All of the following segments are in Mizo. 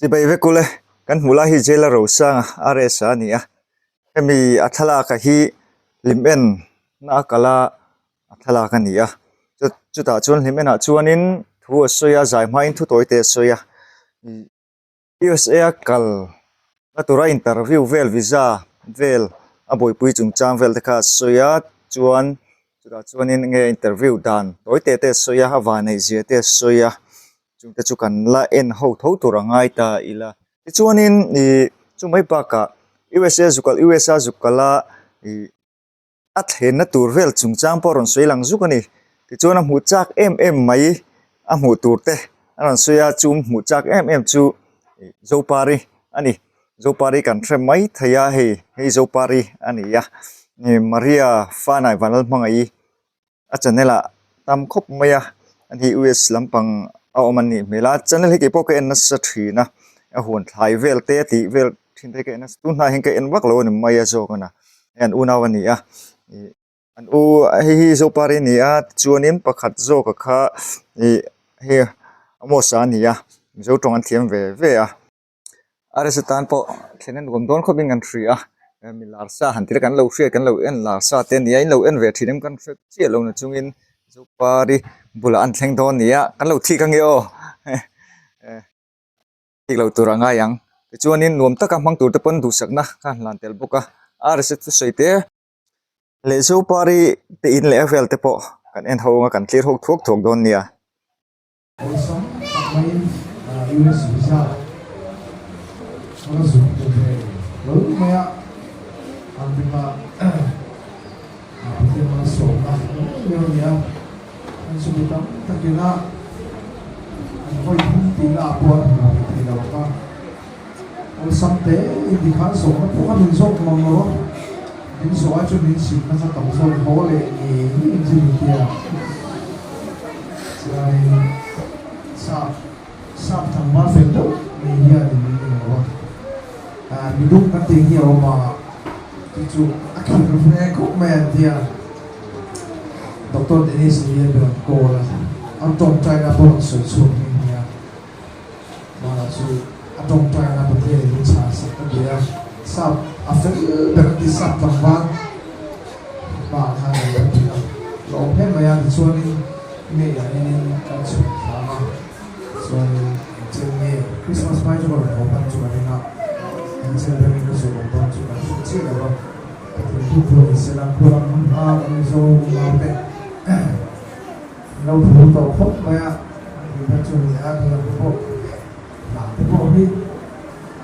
Chibai vek ule, kan hmuh lai hi Jail a Rosanga RS a ni a, hemi a thlalak a hi hlim en na a kal a a thlalak a ni a, chutah chuan hlim enah chuanin thu a sawi a zai hmain thu tawi te a sawi a. USA a kal na tura interview vel visa vel a buaipui chungchang vel te kha a sawi a chuan chutah chuanin enge interview dan tawi te te a sawi a a vanneih zia te a sawi a chungte chu kan la en ho tho tur a ngai ta ila tichuanin ih chumai bakah USA zuk kal USA zuk kal a ih. a thlenna tur vel chungchang pawh a rawn sawi lang zuk a ni tichuan a hmuh chak em em mai a hmuh tur te a rawn sawi a chung hmuh chak em em chu ih zopari a ni zopari kan hre mai thei a hei hei zopari a ni a ih maria fanai vanlalhmangaih a channel ah tam khawp mai a ani US lampang a awm an nih hmel a channel hi keipawh ka en nasa thin a a huan thlai vel te a tih vel thin te hi ka en nasa tun hnaiah hian ka en vak lo a ni mai a zawk a na hei an unau a ni a ih an u hei hi zopari a ni a tichuanin pakhat zawk a kha ih hei Amos-a a ni a mizo tawng an thiam ve ve a. RS atan pawh thlen a nuam dawn khawpin kan hria a mi lar sa han tih kan lo hriat kan lo en lar sa te a ni a in lo en ve thin em kan hre chiah lo na chungin Zopari bulah an thleng dawn a ni a kan lo thik ange aw thik lo tur a ngai ang tichuanin nuam taka hmang tur te pawn duhsakna kha an hlan tel bawk a RS thusawi te leh Zopari te in leh a vel te pawh kan en ho anga kan thlir ho thuak thuak dawn nia. Awlsam tak maiin US visa ka la zuk hmu ve hlawl mai a, an ringa Pathian malsawmna hlawl ber a ni a, an chumi tam takina an vawi thum tihna ah pawh an hmu ve thei lo ang a, awlsam te in ti khan zawhna pawh kha min zawk mang lo a, min zawh ai chuan min sim nasa tam zawk haw leh ngei ngei chu min ti a. Chuanin sap sap tlangval fel deuh mai hianin min eng lo a, mi dum kan tih hi a awm a, chu chu a khir ve khawp mai an ti a, Doctor Dennis ni hian min rawn call a, an tawngtaina pawh rawn sawi chhuak nghe nghe a, mahla chu a tawngtaina Pathianin min chhan sak ka ti a, sap a fel ber an ti sap tlangval. Hmaah khan an lo ti a, lawm hle mai a, tichuanin May ah hianin kan chhuk thlam a, chuanin engchen nge Christmas hmai chu ka rawn haw hman chu ka ring a, engchen rengin ka zuk awm dawn chu kan hre chiah lo va, ka thinlung pawh ni sela khulam a kan Mizo naute an lo phur tawh khawp mai a, an tih kha chu ni a, tunah te pawh hla te pawh hi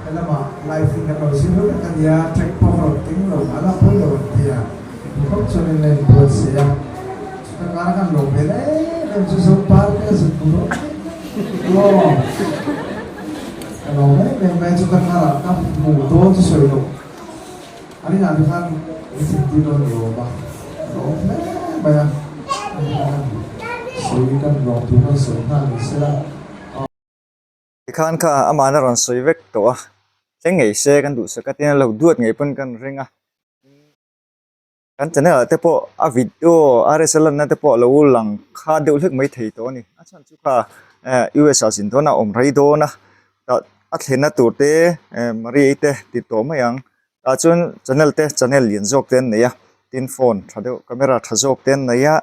He lamah live in kan lo zir vek a nia, track pawh ka rawn keng lo mahla pawi lo an ti a, mi khawp chuan in la inbuat si a, chuta kara kan lo hmel em em chu Zopar te a zut hmu dawn aw ka lo em em mai chuta karah ka hmu dawn chu sawi loh a rinah te khan min thintir dawn ni awm a, ka lo awm hle mai a, ani khan sawi kan lawm thu khan sawi nghal ni sela. Tikhan kha amahna rawn sawi vek tawh a, thleng ngei se kan duhsak a tin a lo duat ngei pawn kan ring a, kan channel ah te pawh a video RS a lanna te pawh a lo lang kha deuh hlek mai thei tawh a ni, a chhan chu kha eh US ah zin dawn a awm rei dawn a, tah a thlenna tur te eh Maria-i te ti tawh mai ang. Tah chuan channel te channel lian zawk te an nei a tin phone tha deuh camera tha zawk te an nei a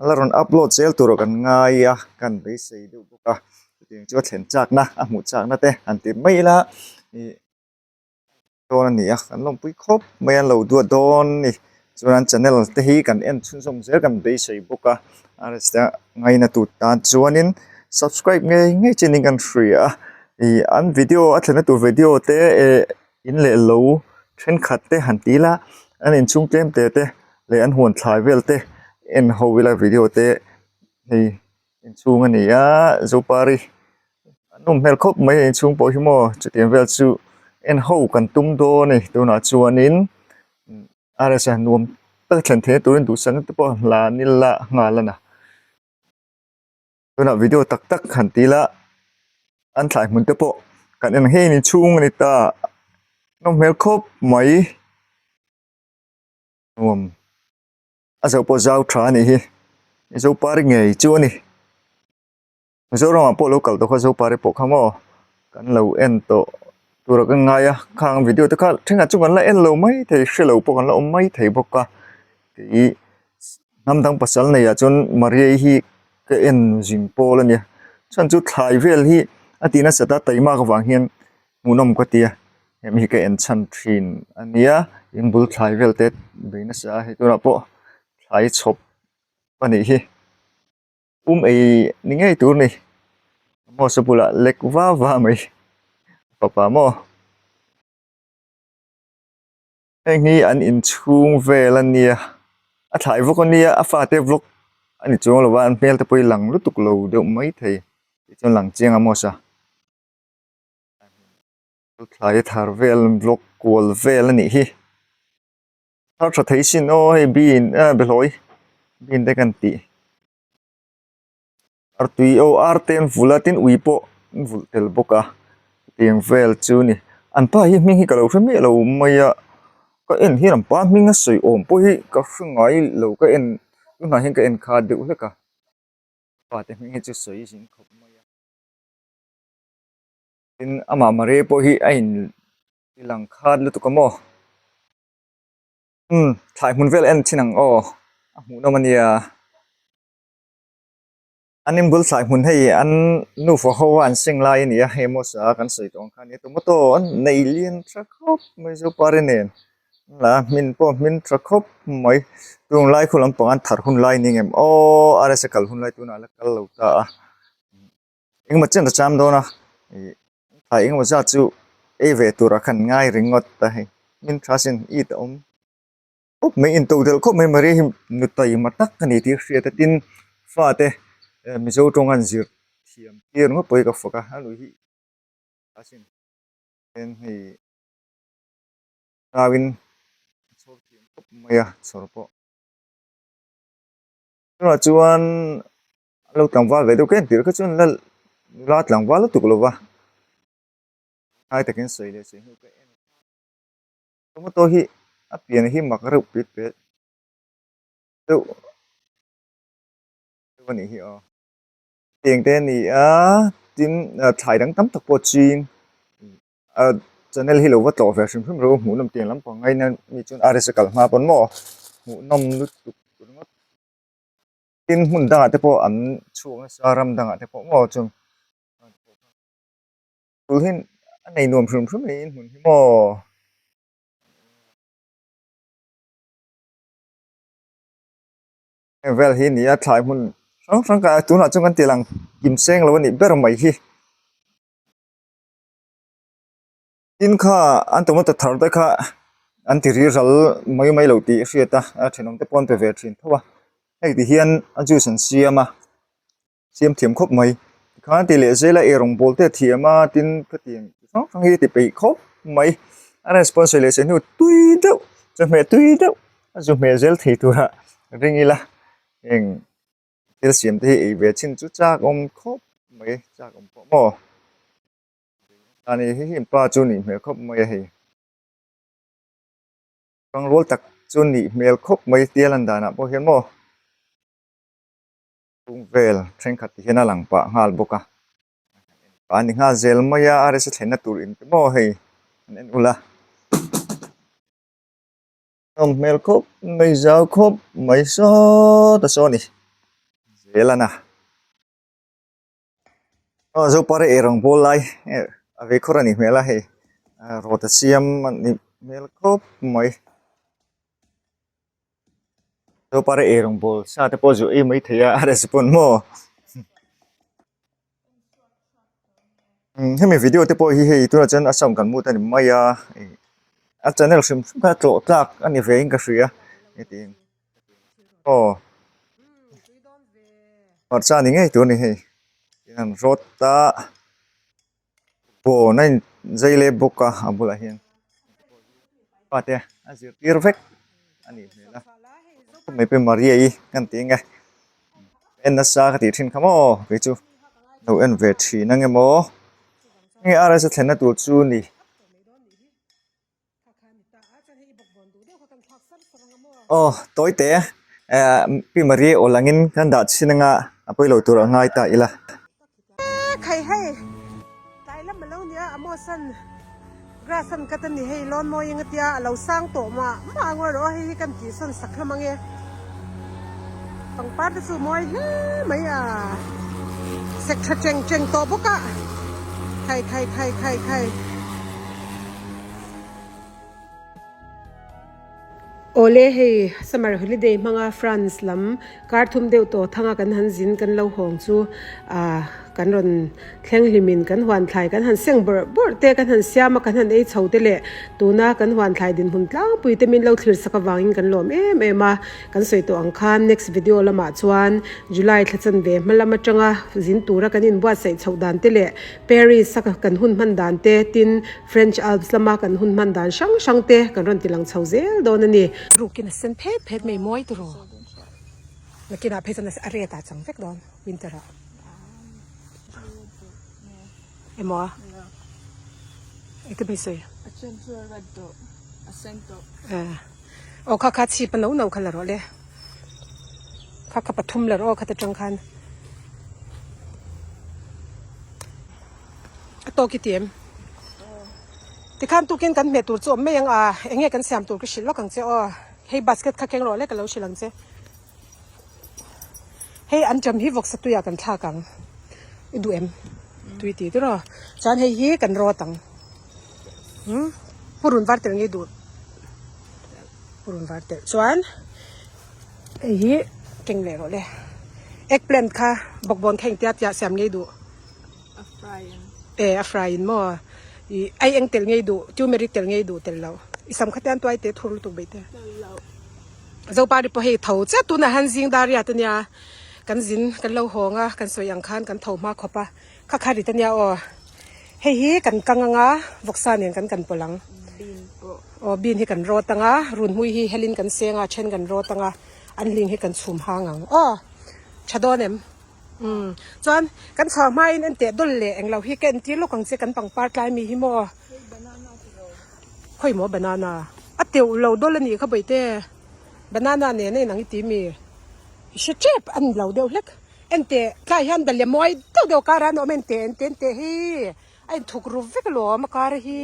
a la rawn upload zel tur ah kan ngai a kan beisei deuh bawk a chutiang chu a thlen chakna a hmuh chakna te han ti mai ila ih dawn a ni a kan lawmpui khawp mai a an lo duat dawn a ni chuan an channel te hi kan en chhunzawm zel kan beisei bawk a a ngaina tur tan chuanin subscribe ngei ngei chin in kan hria a ih an video a thlenna tur video te eh. In leh lo thenkhat te han ti ila an inchhung tlem te te leh an huan thlai vel te en ho ila video te hei inchhung a ni a zopari a nawm hmel khawp mai a inchhung pawh hi maw chutiang vel chu en ho kan tum dawn a ni tunah chuanin RS a nuam tak a thlen theihna turin duhsakna te pawh hlan ila nghal a na. Tunah video tak tak han ti ila an thlai hmun te pawh kan en heng in chhung a ni ta nawm hmel khawp mai nuam a zo pawh zau tha a nih hi Zopari ngei chu a ni Mizoramah pawh lo kal tawh kha Zopari pawh kha maw. Kan lo en tawh tura ka ngai a khang video te kha thenkhat chu kan la en lo mai thei hre lo pawh kan la awm mai thei bawk a tih hnam dang pasal nei ah chuan Maria-i hi ka en zin pawl a nia chuan chu thlai vel hi a tih nasat a taimak avang hian hmuhnawm ka ti a hemi hi ka en chhan thin a nia in bul thlai vel te bei nasa a hei tunah pawh thlai chhawp a nih hi. Pum ei ni ngei tur ni. Amos-a bulah lek va va mai fapa maw. Heng hi an inchhung vel a nia a thlai vawk a nia a fate vlog a ni chuang lo va an hmel te pawh hi lang lutuk lo deuh mai thei tih chuan lang chiang Amos-a. Thlai thar vel vlog kual vel a nih hi. Thar tha thei sin aw hei bean ah behlawi bean te kan tih artui aw ar te an vulh a tin ui pawh an vulh tel bawk a tiang vel chu a ni an pa hi hming hi ka lo hre miah lo mai a ka en hian an pa hming a sawi awm pawh hi ka hre ngai lo ka en tunah hian ka en kha deuh hlek a pa te hming hi chu sawi zing khawp mai a tin amah Maria pawh hi a in lang khat lutuk a maw. Umm thlai hmun vel en thin ang aw a hmuhnawm a nia an inbul thlai hmun hei an nufa ho a an seng lai a ni a hei Amos a kan sawi tawh ang kha a nia tomato an nei lian tha khawp mai zopari nen la hmin pawh hmin tha khawp mai tung lai khu lampang an thar hun lai ni ngem aw RSA kal hun lai tunah a la kal lo ta a. Engemaw chen a cham dawn a ih thlai engemaw zat chu ei ve turah khan ngai ringawt a hei min tha sin it a awm khawp mai in to delh khawp mai Maria hi nu taima tak a ni tih hriat a tin fate Mizo tawng an zir thiam tir ngawt pawh hi ka fak a a lui hi tha sin tin hei nauin a chhawr thiam khawp mai a chhawr pawh tunah chuan. A lo tlangval ve deuh ka entir kha chuan la nula tlangval lutuk lo va ngai takin sawi leh sawi hnu ka en tomato hi a pian hi mak reuh pit pet deuh deuh a nih hi aw tiang te a ni a tin thlai dang tam tak pawh ching a channel hi lo va tlawh ve hrim hrim ro hmuhnawm tiang lampang ngaina mi chuan RS a kal hma pawn maw hmuhnawm lutuk ringawt. Tin hmun dangah te pawh an chhuak nasa ram dangah te pawh maw chung tul hi a nei nuam hrim hrim mai in hmun hi maw. Heng vel hi nia thlai hmun hrang hrang ka tunah chuan kan ti lang kim seng lo a nih ber mai hi. Tin kha an tomato thar te kha an ti ri ral mai mai lo tih a hriat a a thenawm te pawh an pe ve thin tho a hei ti hian a juice an siam a siam thiam khawp mai tikhan an ti leh zel a eirawng bawl te a thiam a tin khatiang chi hrang hrang hi a ti peih khawp mai a response leh se hnu tui deuh chawhmeh tui deuh a zu hmeh zel thei tura ring ila heng thil siam te hi ei ve chin chu chak awm khawp mai chak awm pawh maw. A ni hi hi pa chu nih hmel khawp mai a hei tangrual tak chu nih hmel khawp mai tia lan danah pawh hian maw chung vel thenkhat ti hian a lang pah nghal bawk a a ni nghal zel mai a RS a thlenna tur in te maw hei an en ula nawm hmel khawp mai zau khawp mai sawt a saw a ni zel a na. Aw zopar ei rawng bawl lai a vei khawr a nih hmel a hei rawt a siam a nih hmel khawp mai zopar ei rawng bawl sa te pawh zuah ei mai thei a a recipe pawn maw hemi video te pawh hi hei tunah chuan a sound kan mut a ni mai a a channel hrim hrim kha tlawh tlak a ni ve in ka hria hetiang. Aw hmarcha ni ngei tur a ni hei tin an rawt a bawn a in zai leh bawk a a bulah hian fate a zirtir vek a nih hmel a mai pawh Maria i kan tih ang e en nasa ka tih thin kha maw kei chu lo en ve thin ang emaw heng RS a thlenna tur chu ni. Aw tawi te eh pi Maria aw langin kan dah chhin anga a pawilo tur a ngai ta ila. Khai hei tlai lam a lo nia Amos-a'n grass an cut a ni hei lawn mawi eng atia a lo sang tawh mah mah ang erawh a hei hi kan tih sawn sak hlawm ang e pangpar te chu mawi hle mai a sek tha cheng cheng tawh bawk a khai khai khai khai khai. Awle hei summer holiday hmanga France lam kar thum deuh tawh thanga kan han zin kan lo hawng chu ah kan rawn thleng hlimin kan huan thlai kan han seng bawrh bawrh te kan han siam a kan han ei chho te leh tuna kan huan thlai dinhmun tlangpui te min lo thlir sak avangin kan lawm em em a kan sawi tawh ang khan next video lamah chuan July thla chanve hma lam atanga zin tura kan inbuatsaih chhoh dan te leh Paris a kan hun hman dan te tin French Alps lama kan hun hman dan hrang hrang te kan rawn ti lang chho zel dawn a ni. Rukin a sen phet phet mai mawi turu. Nakinah phei chuan a ret ah chang vek dawn winter ah. Emaw a? Engtin mai sawi? A then chu a red tawh, a sen tawh. Eh. Aw kha kha chhip a no no kha la rawh le. Kha kha pathum la rawh aw khata tang khan. A tawk i ti em? Tikhan tukin kan hmeh tur chu awm mai ang a, eng nge kan siam tur ka hrilh lawk ang che aw. Hei basket kha keng rawh le ka lo hrilh ang che. Hei an ṭam hi vawksa tuiah kan thlak ang. I duh em? Tui ti tiraw. Chuan hei hi kan rawt ang. Hmm? Purun var tel nge i duh? Purun var tel. Chuan hei hi keng leh rawh le. Eggplant kha bawkbawn kha engtia tia siam nge i duh? A fry in. E a fry in maw? I ai eng tel ngei duh, turmeric tel ngei duh tel lo. I sam kha te an tuai te thur lutuk bei te. Tel lo. Zopari pawh hei tho chiah tunah hian zing dar riat ania kan zin kan lo hawng a kan sawi ang khan kan tho hma khawp a kha kha rit ania aw. Hei hi kan kang anga vawksa nen kan kan pawlh ang. Bean pawh. Aw bean hi kan rawt anga runhmui hi helin kan seng a then kan rawt anga an hling hi kan chhum hang ang aw. Tha dawn em? Umm chuan kan chhuah hmain en teh dawl leh englo hi ka entir lawk ang che kan pangpar tlai mi hi maw khawi maw banana a teuh lo dawl a nih kha bawihte banana nen a inang i ti mi i hre tep a ni lo deuh hlek en teh tlai hian dahlia mawi deuh deuh kar ah an awm en teh en teh en teh hi a inthuk ru vek alawm a kar hi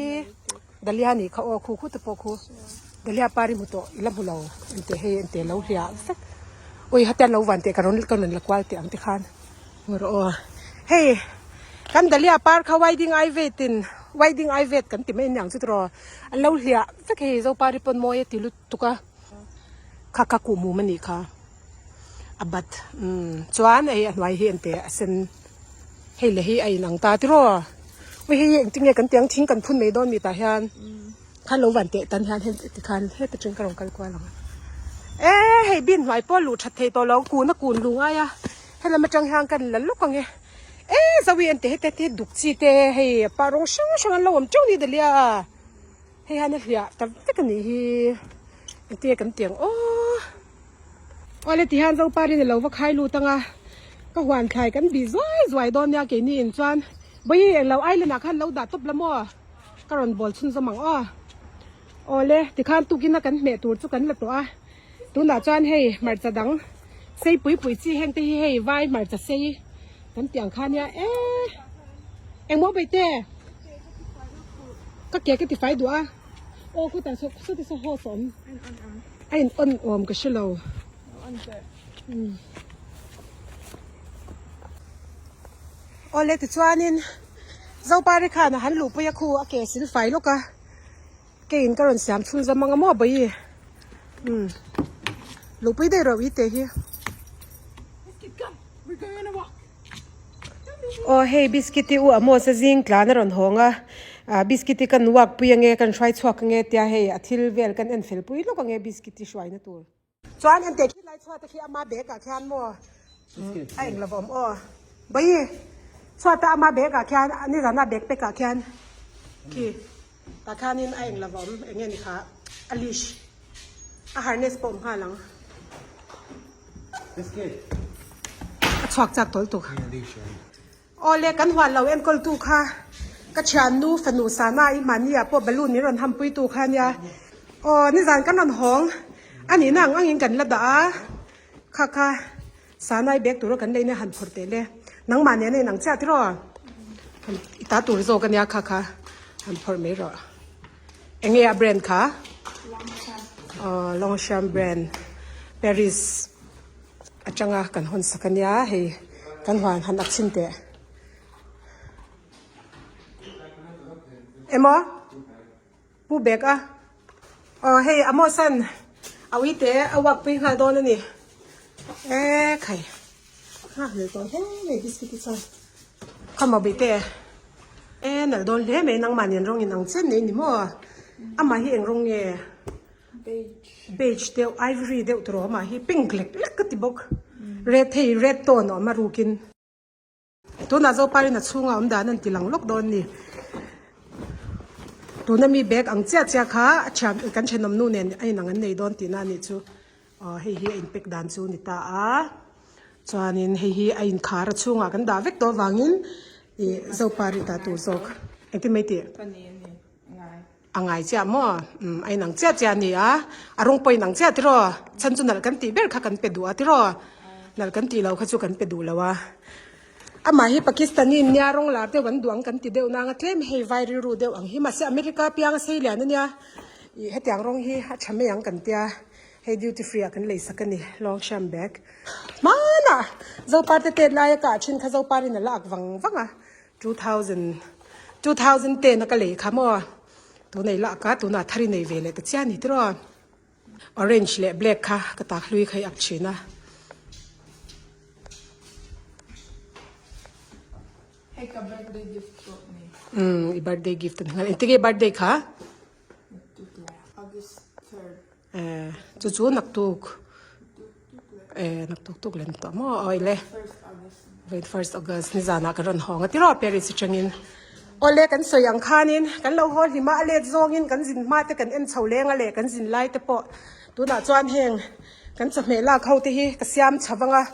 dahlia a nih kha aw khu khu te pawh khu dahlia par hi hmu tawh i la hmu lo en teh hei en teh lo hliah vek ui hetiang lo van teh ka rawn ka rawn la kual teh ang te khan ngaw rawh aw hei kan dahlia par kha wedding ai vet in wedding ai vet kan ti mai aniang chu tiraw an lo hliah vek hei zopari pawn mawi a ti lutuk a kha kha kuhmum a nih kha. A bat umm chuan hei a hnuai hi engteh a sen hei leh hi a inang ta tiraw ui hei hi engtin nge kan tiang thing kan phun mai dawn mi tah hian khan lo van teh tan hian hei tikhan heta tang ka rawn kal kual ang a e hei bin hnuai pawh luh that thei tawh lo kun a kun lu ngai a helam atang hian kan la lawk ang e e zawi engteh heti te duk chi te hei pa rawng hrang hrang an lo awm teuh ni dahlia. Hei hian a hliah ta vek a nih hi engtin nge kan tih ang aw awle ti hian zoparin a lo va khai lut ang a ka huan thlai kan bih zuai zuai dawn nia keini in chuan bawihi englo island ah khan lo dah tawp la maw ka rawn bawl chhunzawm ang aw awle tikhan tukin a kan hmeh tur chu kan la tawh a tunah chuan hei hmarcha dang sei pui pui chi heng te hi hei vai hmarcha sei kan tih ang kha nia e engmaw beite. Ka ke ka ti fai duh a aw khutah saw sawti saw hawk a awm a in on awm ka hre lo awle tichuanin Zopari khan a han luhpui a khu a ke sil fai lawk a keiin ka rawn siam chhun zawm ang a maw bawihi umm luhpui daih rawh ite hi. Aw hei biscuit hi u Amos a zing tlan a rawn hawng a ah biscuit hi kan walk pui ange kan hruai chhuak ange tia hei a thil vel kan en fel pui lawk ange biscuit hi hruaina tur. Chuan en teh khi lai chhuat a khi ama bag ah khian maw a eng lo awm aw bawihi chhuat a ama bag ah khian nizan a bag pack ah khian khi tah khianin a eng lo awm eng nge ni kha a leash a harness pawh awm nghal ang. A chhuak chak tawl tuk. Awle kan huan lo enkawl tu kha ka thiannu fanu sana i mahni ah pawh balloon min rawn hampui tu kha ania. Aw nizan kan rawn hawng a nihna ang angin kan la dah a kha kha sana i bag tura kan leina han phawrh teh le nangmah nen a inang chiah tiraw. I ta tur zawk ania kha kha han phawrh mai rawh. Enge a brand kha? Aw Longchamp brand Paris atanga kan hawn sak ania hei kan huan han ak chhin teh. Emaw Pu bag a aw hei Amos an a uite a work pui nghal dawn a ni e khai nghak hlel tawh hle mai biscuit hi chuan khawmaw bite e nalh dawn hle mai nangmah nen rawng in ang chen nei ni maw amah hi eng rawng nge beige deuh ivory deuh tur awm ah hi pink lek lek ka ti bawk red hei red tone a awm a rukin. Tunah Zoparin a chhunga awm dan an ti lang lawk dawn ni. Tuna mi bag ang chiah chiah kha a thian kan thenawm nu nen a inang an nei dawn tihna a nih chu. Aw hei hi a inpek dan chu ni ta a. Chuanin hei hi a inkhar a chhungah kan dah vek tawh avangin ih Zopari ta tur zawk. Engtin mai tih? A ngai chiah maw? Umm a inang chiah chiah a ni a, a rawng pawh a inang chiah tiraw? Chhan chu nalh kan tih ber kha kan pe duh a tiraw? Nalh kan tih loh kha chu kan pe duh lo a. Amah hi Pakistani in nia rawng lar deuh an duh ang kan ti deuh nang a tlem hei vai rilru deuh ang hi mahse America piang a sei lian a nia ih hetiang rawng hi a tha mai ang kan tia hei duty free ah kan lei sak a ni Longchamp bag. Hmanah Zopar te tet laia kah thin kha Zopar in a la ak vang vang a. 2000 2010 a ka lei kha maw tuna i lak a tunah thar i nei ve leh ta chiah a ni tiraw orange leh black kha ka tak hlui kha i ak thin a. Hei ka birthday gift pawh ni. Umm i birthday gift a ni nghal engtin nge i birthday kha? August third. Eh chu chu naktuk eh naktuk tuk lem tawh maw awi le wait first August ni zanah ka rawn hawng a tiraw Paris atangin awle kan sawi ang khanin kan lo haw hlim a a let zawngin kan zin hma te kan en chho leng a leh kan zin lai te pawh tunah chuan heng kan chawhmeh lak ho te hi ka siam chho vang a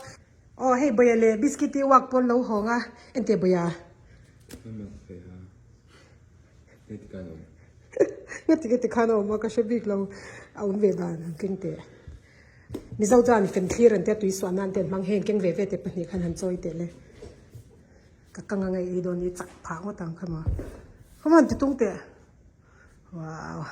aw hei bawia leh biscuit i uak pawn lo hawng a engtiah bawia. Nga ti ti khan a awm a ka hre bik lo a awm ve dan han keng teh Mizo chuan fen thlir an tia tui suah nan te an hmang heng keng ve ve te pahnih khan han chawi teh le ka kang anga ei dawn hi chak phah ngawt ang kha maw come on ti tung teh wow.